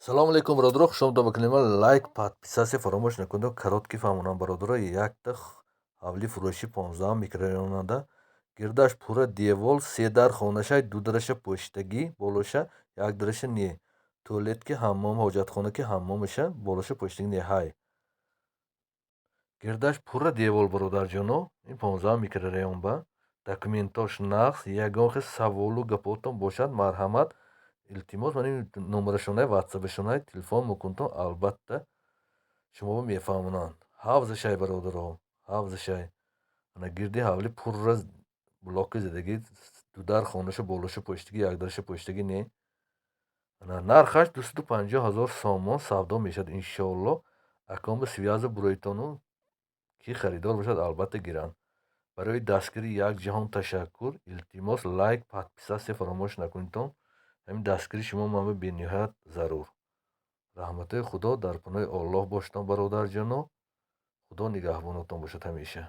Салому алейкум, бародаро, хушомадед ба канали ман. Лайк, подписаться фаромӯш накунед. Короткий фаҳмонам, бародаро. Якта ҳавли фурӯши 15 микрорайонада, гирдаш пурра девол, се дар хонашай, ду дараша пӯшидагӣ болоша, як дараша не. Туалет ки ҳаммом, ҳоҷатхона ки ҳаммомаша, болоша пӯшидагӣ не ҳай. Гирдаш пурра девол, бародарҷоно. Ин 15 микрорайон ба документош нағз. Ягон хел саволу гапотон бошад, марҳамат, илтимос, ман ин номерашонай, ватсапашонай, телефон мекунтон, албатта шуморо мефаҳмонанд. Ҳавзашай, бародаро, ҳавзашай. Ана гирди ҳавли пурра блоки задагӣ, дудар хонаша болоша пӯшидагӣ, як дараша пӯшидагӣ не. Ана нархаш 250 000 сомон савдо мешавад, иншоалло. Акон ба связь буроитону, ки харидор бошад, албатта гиранд. Барои дастгирӣ як ҷаҳон ташаккур. Илтимос, лайк, подписаться фаромӯш накунедтон. Ҳамин дастгирии шумо ман бениҳоят зарур. Раҳматҳои Худо, дар паноҳи Оллоҳ бошедон, бародарҷоно. Худо нигаҳбонатон бошад ҳамеша.